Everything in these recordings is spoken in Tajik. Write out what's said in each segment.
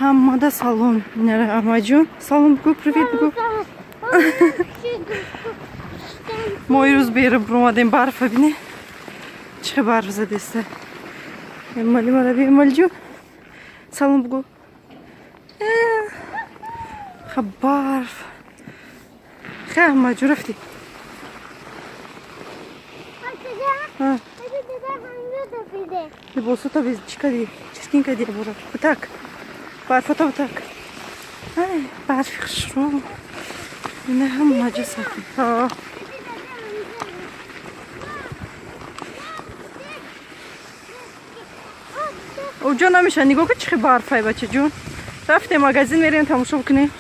Ҳамада салом. Аҳмадҷон, салом бигӯ, привет бигӯ. Мо ирӯз берун омадем, барфа бине, чӣ хел барф задеста. Эмомалӣ мараби, Эмомалиҷон, салом бигӯ. Ха, барф. Хе, Аҳмадҷон, рафтӣ? А, либосото чӣ кардӣ? Чиркин кардӣ, бора бутак, барфото бутак. Ай, барфи хушрӯ, ина ҳама ҷо сафед. Оҷо намеша, нигоҳ ки чӣ хел барфай, бачаҷон. Рафтем, магазин мерем, тамошо бикунем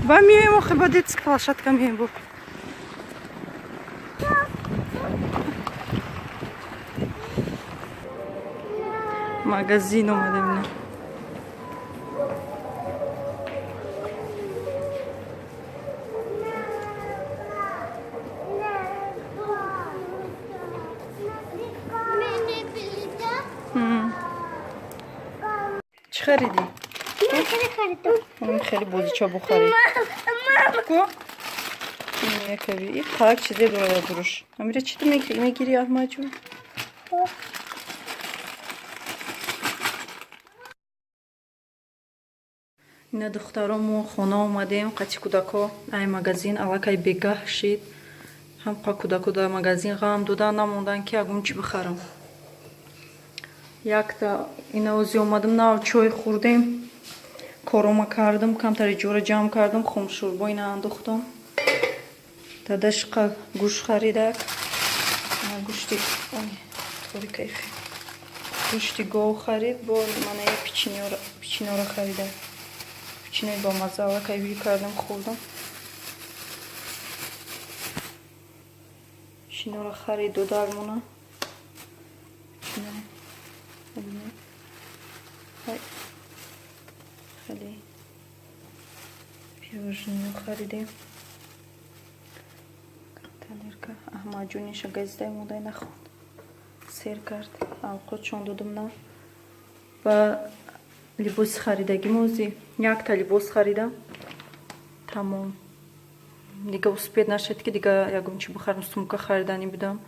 ба миёем. Охир ба детский площадка миёем бо. Магазин омадем, ина. Чӣ харидӣ? Хеле бозича бухарид ку. Якаби қалак чизе дорад дуруш. Амира, чӣ ту мегирӣ, Аҳмадҷон? Ина, духтаро, мо хона омадем қати кӯдако. Ай магазин аллакай бегаҳ шид. Ҳамқа кӯдако дар магазин ғам додан, намондан ки ягон чӣ бихарам. Якта ина ози омадам, нав чой хӯрдем, корома кардам, камтари ҷора ҷамъ кардам, хомшӯрбо ина андохтам. Дадашқа гӯшт харидак, гӯшти торикайхе, гӯшти гов харид. Бо мана я печеньора харидак, печеньои бомазза. Аллакай ҳуй кардам, хӯрдам. Печеньора харид додармона. Печеньо хеле пирожное харидем. Талерка Аҳмадҷониша газидай модай нахӯрд, сер кард. Авқотшон додум на. Ба либоси харидагӣ мози якта либос харидам, тамом. Дига успеть нашед ки дига ягон чи бихарам. Сумка хариданӣ будам,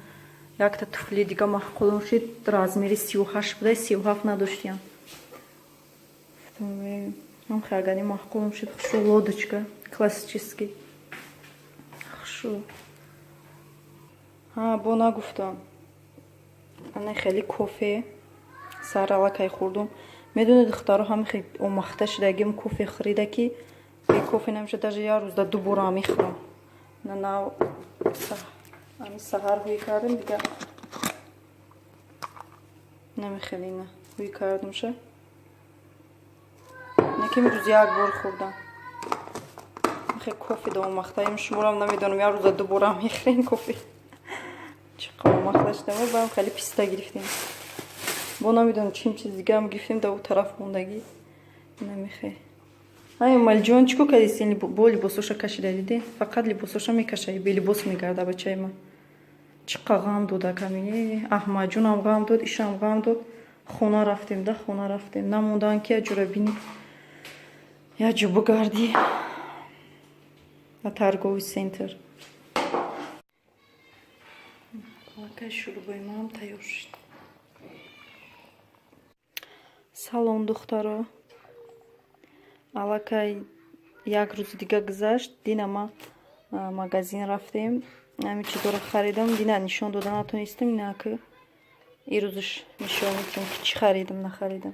якта туфли дига маъқулам шид, размери 38 буда, 37 надоштиям. Хагани маъқулам шид, хушу лодочка классический, хушу. Ҳа, бо нагуфтам, ана хеле кофе сар аллакай хӯрдум. Медонед, духтаро, ҳами хел омахта шудагим кофе хӯрида, ки бе кофе намеша. Даже як рӯзда ду бора мехӯрам. На, нав ами саҳар ҳуй кардем, дига намехеле, ина ҳуй кардамша. Неки имрӯз як бор хӯрдам. Хел кофе да омахтаем. Шуморам намедонам, як рӯза ду бора мехӯрем кофе. Чӣ омахта шудам. Баам хеле писта гирифтем, бо намедонам чим чиз дигаам гирифтем, да ӯ тараф мондагӣ. Намехе. Ай, Малҷон, чӣ кор кардисен? Бо либосоша кашида, диде, фақат либосоша мекаша, белибос мегарда. Бачаи ман чӣ қа ғам дода ками. Аҳмадҷонам ғам дод, ишам ғам дод. Хона рафтем да, хона рафтем, намондан ки як ҷура бинӣ, як ҷо бигардӣ ба торговый центр. Аллакай шӯрбои маам тайёр шуд. Салом, духтаро. Аллакай як рӯзи дига гузашт. Дина ма магазин рафтем, ҳамин чизоро харидам. Дина нишон дода натонистам, инаки ирӯзаш нишон медиҳам, ки чӣ харидам, нахаридам.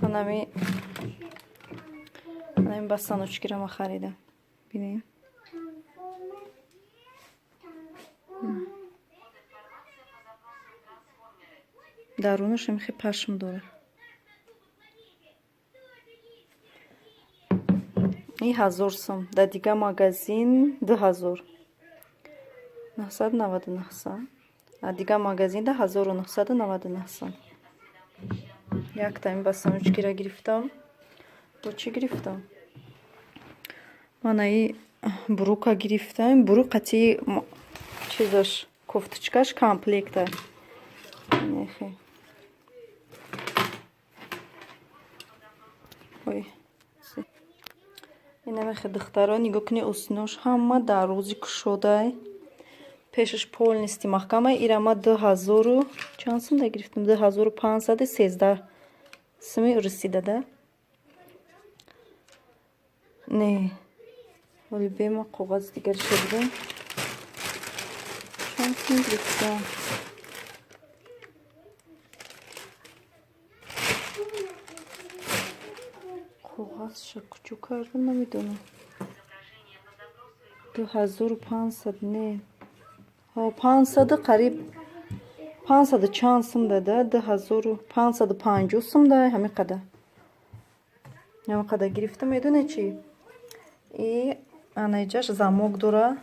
Анами бастаночкиро ма харидам, бинем. Дарунаш ҳамихе пашм дорад. И 1000 сом, дар дигар магазин 2999 сом, а дигар магазинда 1999 сом. Якта ин бастаночкиро гирифтам. Бо чӣ гирифтам? Манаи брука гирифтам, брук қатъи чизаш. Кофточкаш комплекта. Нехе. Ой. Инамехе, духтаро, нигоҳ кунед, осинош ҳама дарози кушодай. Пешаш полностью маҳкамай. Ира ма 2000 чанд сум да гирифтам? 2513 суми русида да? Не. Ҳоли бема коғази дигариша будам. Чанд сум гирифтам? Коғазша куҷо кардам, намедонам. 2500 не. 500 қариб 500 чанд сум дада, 2550 сум да, ҳамин қадар. Ҳамин қадар гирифтам, медонед чӣ? И ана иҷаш замок дора.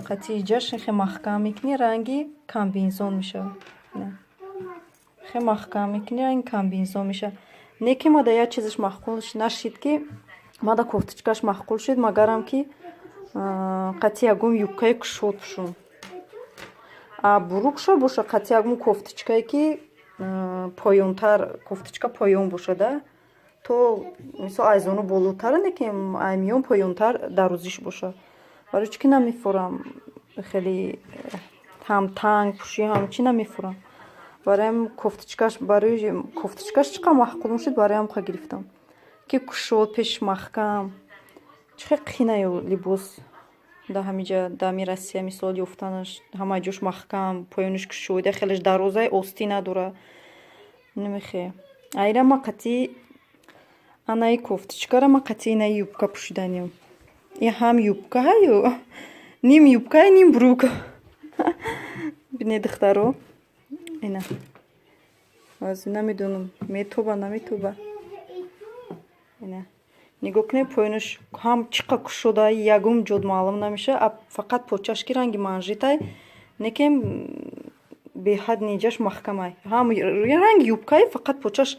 Қати иҷаш хе маҳкам мекунӣ, ранги комбинзон мешавад. Хе маҳкам мекунӣ, ранги комбинзон мешавад. Не ки мада як чизаш маъқул нашид, ки мада кофточкаш маъқул шуд, магарам ки қати ягон юбкаи кушод пӯшум. А брукшо боша, қати ягон кофточкае ки поёнтар, кофточка поён бошада, то мисол айзону болотар, не ки аймиён поёнтар дарозиш боша. Барои чӣ ки намефурам, хеле ҳам танг пӯшӣ, ҳам чӣ намефурам. Бароям кофточкаш, барои кофточкаш чӣ қадр маъқул шуд, бароям ха гирифтам. Ки кушод, пеш маҳкам. Чӣ хел қинаю либос да ҳамиҷа, да ҳами Россия мисол ёфтанаш, ҳама ҷош маҳкам, поёнаш кушод, як хелеш дарозай, остӣ надора. Намехе. Айра ма қати анаи кофточкара ма қати инаи юбка пӯшиданем. И ҳам юбка ҳаю, ним юбка, ним брюка. Бинед, духтаро. Ина. Ҳозир намедонам, метоба, наметоба. Ина. Нигоҳ кунед, поёнаш ҳам чӣ қадр кушода, ягон ҷод маълум намешавад, а фақат почаш ки ранги манжетай, не ки беҳад ниҷаш маҳкамай. Ҳам ранги юбкай, фақат почаш,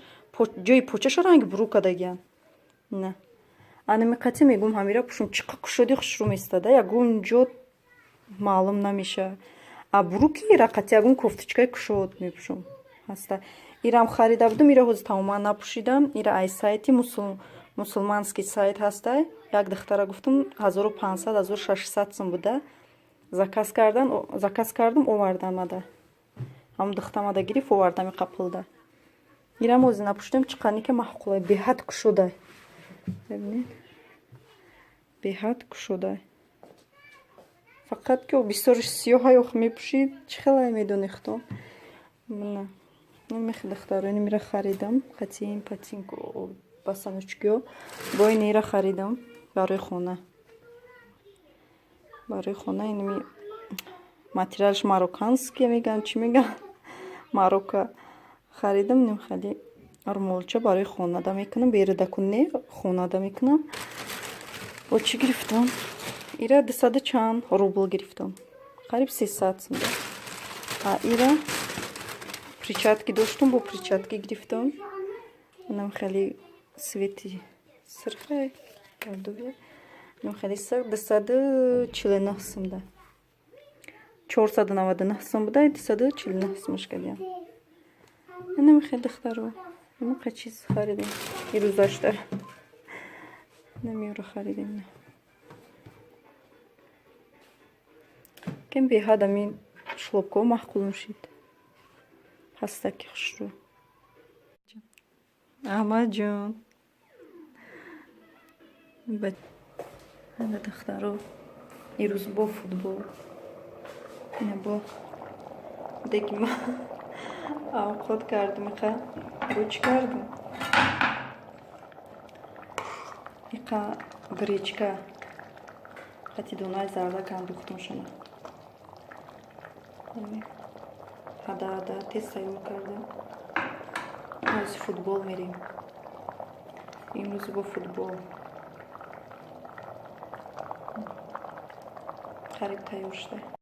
ҷои почаша ранги брюка дагиян. Ина. Анами қати мегӯм ҳамира пӯшум, чӣ қадр кушоди хушрӯ местада, ягон ҷод маълум намешавад. А брюки ира қати ягон кофточкаи кушод мепӯшум. Ҳаста. Ирам харида будам, ира ҳозир тамоман напӯшидам. Ира ай сайти мусулманский сайт ҳастай. Як духтара гуфтам, 1500, 1600 сум буда. Заказ кардан, заказ кардам, овардан мада. Ҳамон духта мада гирифт, овардам иқа пулда. Ирам ҳозир напӯшидам, чӣ қадр ки маъқулай, беҳад кушодай. Бибинед. Беҳад кушодай. Фақат ки бисёриш сиёҳай, ох мепӯшид, чӣ хелай медони худо. Мана. Мехе, духтаро, инамира харидам, қати ин ботинку босоножкиё. Бо инира харидам барои хона. Барои хона инами материалш марокканский мегӯянд, чӣ мегӯянд? Марокко харидам, инам хеле румолча барои хонада мекунам, берудакун не, хонада мекунам. Бо чӣ гирифтам? Ира 200 чанд рубл гирифтам. Қариб 300 сум. А ира перчатки доштум, бо перчатки гирифтам. Инам хеле цвети сирхай, гардовия. Инам хеле сирх, 249 сум да. 499 сум буда, 249 сумаш кардиям. Инам хеле, духтаро. Инам чиз харидем. Ирӯзашта. Инам харидем. Кем беҳад ҳамин шлёпкаҳо маъқулум шид. Ҳастаки хушрӯ. Аҳмадҷон. Ана, духтаро, ирӯз бо футбол. Ина бо деги ма авқот кардам, иқа бо чӣ кардам? Иқа гречка қати донаи зардак андохтам шона. Ҳада ҳада тез тайёр кардам. Ҳозир футбол мерем. Имрӯз бо футбол. Қариб тайёр шуда.